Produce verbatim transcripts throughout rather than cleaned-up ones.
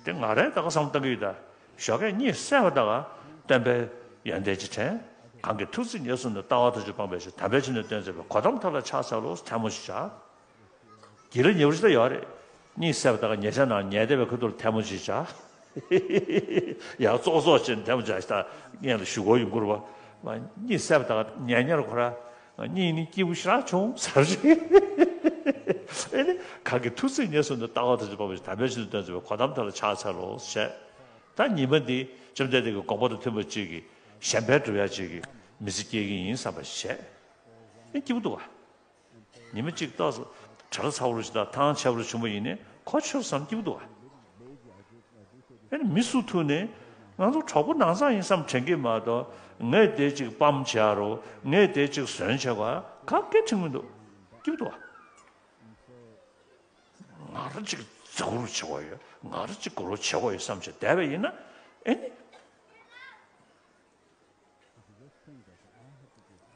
དེ་ང་རང་ད་ག་བསམ་བློ་བཏང་གི་ཡོད་ད། ཞོགས་ཀས་གཉིད་སད་པ་ད་ག་སྟོན་པའི་ཡོན་ཏན་གྱི་དྲན། གང་གིས་ཐུགས་བརྩེ་ཉེར་བཟུང་ནས། ལྟ་བ་ཐམས་ཅད་སྤངས་པའི་ཕྱིར། དམ་པའི་ཆོས་ནི་སྟོན་མཛད་པའི། གོ་ཏམ་ཐབས་ལ་ཕྱག་འཚལ་ལོ། ཐལ་མོ་ཞིག་བྱ། དགེ་ལ་ཉེ་བར་ཞིག་ད་ཡོད་རེད། གཉིད་སད་པ་ད་ག་ཉལ་ཆས་ནང་ཉལ་བསྡད་པའི་ཁ་ཐུག་ལ་ཐལ་མོ་ཞིག་བྱ། ཡང་ཙོག་ཙོག་བྱས་ནས་ཐལ་མོ་བྱ་ཞིག་ད་སྔོན་ལ་ཞུ་སྒོ་ཡོང་གི་རེད་བ། གཉིད་སད་པ་ད་ག་ཉལ་ཉལ་ཁོ་ར། གཉིད་ནི་སྐྱིད་པོ་ཞེ་དྲག་བྱུང་ཟེར་ཞིག་ཨེ་ནི་གང་གིས་ཐུགས་བརྩེ་ཉེར་བཟུང་ནས། ལྟ་བ་ཐམས་ཅད་སྤངས་པའི་ཕྱིར། དམ་པའི་ཆོས་ནི་སྟོན་མཛད་པའི། གོ་ཏམ་ཐབས་ལ་ཕྱག་འཚལ་ལོ་ཞེས། ད་ཉི་མ་འདི་བཅོམ་ལྡན་འདས་ཀྱི་དགོངས་པ་དང་མཐུན་པ་ཅིག་གི་གཞན་ཕན་སྒྲུབ་ཡ་ཅིག་གི་མི་ཚེ་སྐྱེལ་གྱི་ཡིན་བསམ་པ་བྱས། ཨེ་སྐྱིད་པོ་འདུག་ག་ཉི་མ་གཅིག་ཏོག་ཙམ་གྲྭ་ལ་ཚ་བོ་རུ་ཞིག་དང་ཐང་ཆད་པོ་རུ་བྱུང་བ་ཡིན་ནའི་གོ་ཆོད་བསམ་སྐྱིད་པོ་འདུག་ག་ཨེ་ནི་མི་སུ་ཐུག་ནས་ང་ཚོ་གྲོགས་པོ་ནང་ཚང་ཡིན་བསམ་དྲན་གྱི་མ་གཏོགས། ངས་དེ་གཅིག་སྤམ་བྱས་རོགས། ངས་དེ་གཅིག་ཟོན་བྱས་ག་ག་གེ་དྲན་མི་འདུག་སྐྱིད་པོ་འདུག་ག་ང་རང་གཅིག་མཛའ་བོ་རུ་བྱེད་དགོས་ཡོད། ང་རང་གཅིག་མགོ་རུ་བྱེད་དགོས་ཡོད་བསམ་བྱས་བསྡད་པ་ཡིན་ན། ཨེ་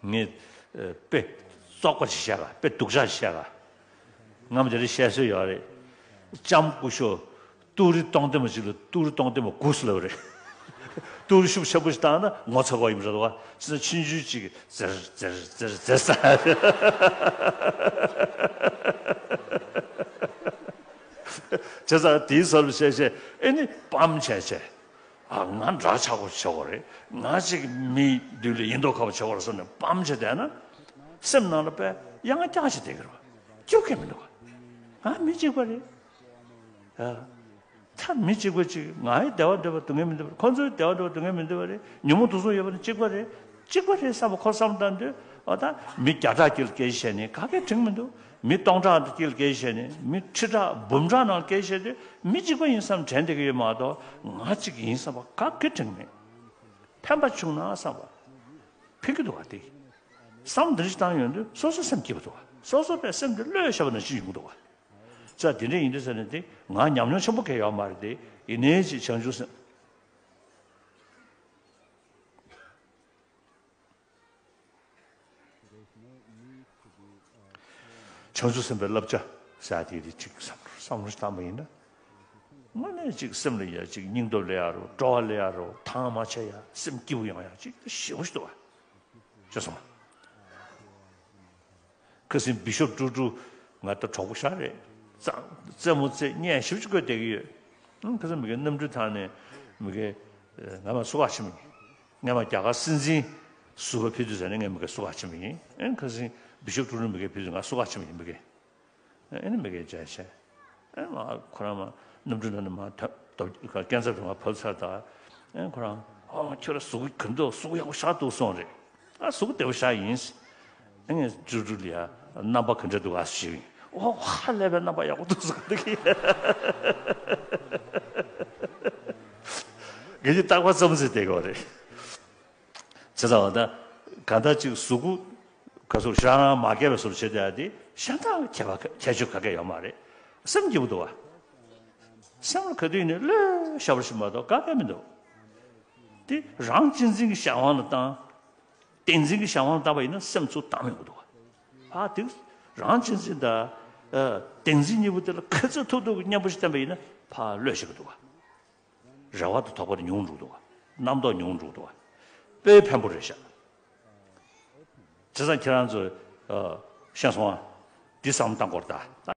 ནི། ངས་ཨ་དཔེ་བཙོག་པ་ཞིག་བཤད་ག་དཔེ་སྡུག་ཅག་ཞིག་བཤད་ག་སྔ་མོ་དེ་རིང་བཤད་སྲོལ་ཡོད་རེད། ལྕམ་སྐུ་ཞབས་ཏུ་རི་སྟོང་ལྡན་མ་ཅིག་ལ་ཏུ་རི་སྟོང་ལྡན་མ་དགུ་ཟེར་ལབ་རེད། ཏུ་རི་ཤུགས་ཆེན་པོ་ཞིག་བཏང་ན་ངོ་ཚ་གོ་ཡིན་རེད་བ། ཅི་ན་ཆུང་ཆུང་ཅིག་ཛེར་ཛེར་ཛེར་ཛེར་ཟེར། བྱས་ཙང་དེའི་ཟུར་ལ་བཤད་བཤད་ཨེ་ནི་སྤམ་བྱས་བྱས། ཨ་ང་འདྲ་ཆགས་པོ་བྱེད་དགོས་རེད། ང་ཅིག་མི་མདུན་ལ་ཡིན་མདོག་ཁ་པོ་བྱེད་དགོས་རེད་བསམ་ནས་སྤམ་བྱས་བསྡད་ན། སེམས་ནང་ལ་དཔེ་གཡང་རྐྱང་ཞིག་བསྡད་ཀྱི་རེད་བ། སྐྱིད་པོ་མི་འདུག་ག་ང་མི་གཅིག་པ་རེད། ཨ། ད་མི་གཅིག་པ་ཅིག་ང་ཡི་བདེ་བ་འདོད་པ་སྡུག་བསྔལ་མི་འདོད་པ་རེད། ཁོ་ཚོའི་བདེ་བ་འདོད་པ་སྡུག་བསྔལ་མི་འདོད་པ་རེད། ཉོན་མོངས་དུག་གསུམ་ཡོད་པ་ནི་གཅིག་པ་རེད། གཅིག་པ་རེད་བསམ་པ་ཁོ་བསམ་བཏང་དུས། འོ་ད་མི་བརྒྱ་ཕྲག་དཀྱིལ་སྐད་ཆ་བཤད་ནས་ག་གེ་དྲན་མི་འདུག་མི་སྟོང་ཕྲག་དཀྱིལ་སྐད་ཆ་བཤད་ནས། མི་ཁྲི་ཕྲག་འབུམ་ཕྲག་ནང་སྐད་ཆ་བཤད་དུས་མི་གཅིག་པ་ཡིན་བསམ་དྲན་བསྡད་ཀྱི་ཡོད་མ་གཏོགས། ང་གཅིག་ཡིན་བསམ་པ་ག་གེ་དྲན་མེད། ཕན་པ་བྱུང་ན་བསམ་པ་ཕན་གྱི་འདུག་ག་དེ་བསམ་འདི་འདྲ་ཞིག་བཏང་ཡོང་དུས་སོ་སོ་སེམས་སྐྱིད་པོ་འདུག་ག་སོ་སོ་པའི་སེམས་དེ་གློད་བཞག་པ་ནང་བཞིན་ཡོང་གི་འདུག་ག་ཙང་དེ་འདྲ་ཡིན་དུས་ཟེར་ནས་དེ་ང་ཉམས་མྱོང་ཆེན་པོ་གང་ཡང་ཡོད་མ་རེད་དེ། ཡིན་ནའི་ཅིག་བྱང་ཆུབ་སེམས། བྱང་ཆུབ་སེམས་དཔའི་བསླབ་བྱ་ཟེར་ཡ་དེ་དེ་ཅིག་བསམ་བློ་བསམ་བློ་ཞིག་བཏང་པ་ཡིན་ན། དངོས་གནས་ཅིག་སེམས་ལ་ཡ་ཅིག་སྙིང་སྟོབས་སླེབས་ཡ་རོ། སྤྲོ་བ་སླེབས་ཡ་རོ། ཐང་མ་ཆད་ཡ། སེམས་སྐྱིད་པོ་ཡོང་ཡ་ཅིག་ཞེ་པོ་ཞིག་འདུག་ག་ཅེས་གསུངས། ཁ་སང་བི་ཤོབ་ཀྲུག་ཀྲུག་ང་ད་གྲོགས་པོ་ཤ་རེད། རྩེད་མོ་རྩེ་སྙན་ཞེ་པོ་ཅིག་བསྐོལ་བསྡད་ཀྱི་ཡོད། ཨང་། ཁ་སང་མི་གའི་གནམ་གྲུ་ཐང་ནས་མི་གའི་ང་མ་བསུ་ག་ཕྱིན་པ་ཡིན། ང་མ་རྒྱ་གར་སྲིད་འཛིན་ཟུར་པ་ཕེབས་དུས་ཟེར་ནས་ངས་མི་གའི་བསུ་ག་ཕྱིན་པ་ཡིན། ཨང་། ཁ་སང་བི་ཤོབ་ཀྲུག་ཀྲུག་མི་གའི་ཕེབས་དུས་ང་བསུ་ག་ཕྱིན་པ་ཡིན་མི་གའི། ཨེ་ནི་མི་གའི་མཇལ་བྱས། ཨེ་མ་ཁོ་རང་མ་གནམ་གྲུ་ནང་ནས་མ་ཐོན་ཐོབ་སྐས་འཛེག་དུ་མ་བབས་ཚར་ད། ཨེ་ཁོ་རང་ཨོ་ཁྱོད་ར་གཟུགས་ག་འདྲ་འདུག་གཟུགས་ཡག་པོ་ཞེ་དྲག་འདུག་གསུངས་རེད། ཨ་གཟུགས་བདེ་པོ་ཞེ་དྲག་ཡིན། ཨེ་ངས་ཀྲུག་ཀྲུག་ལ་ཡ་རྣམ་པ་ག་འདྲ་འདུག་ག་ཞུས་པ་ཡིན། ཨོ་ཧ་ལས་པའི་རྣམ་པ་ཡག་པོ་འདུག་གསུངས་འདུག་གི། ངས་ཀྱི་རྟག་པར་བསམ་ཚུལ་དེ་གོ་རེད། བྱས་ཙང་ད་གང་ལྟར་ཅིག་གཟུགས་པོ་ག་ཚོད་ཞེ་དྲག་མ་རྒྱས་པའི་བཟོ་འདྲ་བྱེད་བསྡད་ཡ་དེ་གཞན་དག་ཁྱད་པར་ཁྱད་ཆོས་ག་གེ་ཡོད་མ་རེད། སེམས་སྐྱིད་པོ་འདུག་བ། སེམས་ལ་ག་དུས་ནས་བློས་བྱ་བ་ཞིག་མ་གཏོགས་ག་གེ་མི་འདུག་དེ་རང་གཅེས་འཛིན་གྱི་བྱ་བ་ལ་བཏང་། བསྟན་འཛིན་གྱི་བྱ་བ་ལ་བཏང་བ་ཡིན་ན་སེམས་ཚུར་བཏང་མི་དགོས་འདུག་བ། ཨ་དེ་རང་གཅེས་འཛིན་དང་ཨ་བསྟན་འཛིན་གཉིས་པོ་དེ་ལ་ག་ཚོད་ཐུབ་ཐུབ་ཀྱི་གཉེན་པོ་ཞིག་བསྟེན་པ་ཡིན་ན་ཕར་བློས་བྱེད་ཀྱི་འདུག་བ། རེ་བ་དང་དོགས་པ་དེ་ཉུང་འགྲོ་འདུག་བ། རྣམ་རྟོག་ཉུང་འགྲོ་འདུག་བ། དཔེ་ཕན་པོ་རེད་ཤག་བྱས་ཙང་ཁྱེད་རང་ཚོས་ཨ་ཤེས་སོང་ཨ། འདི་བསམ་བློ་བཏང་དགོས་རེད་ད།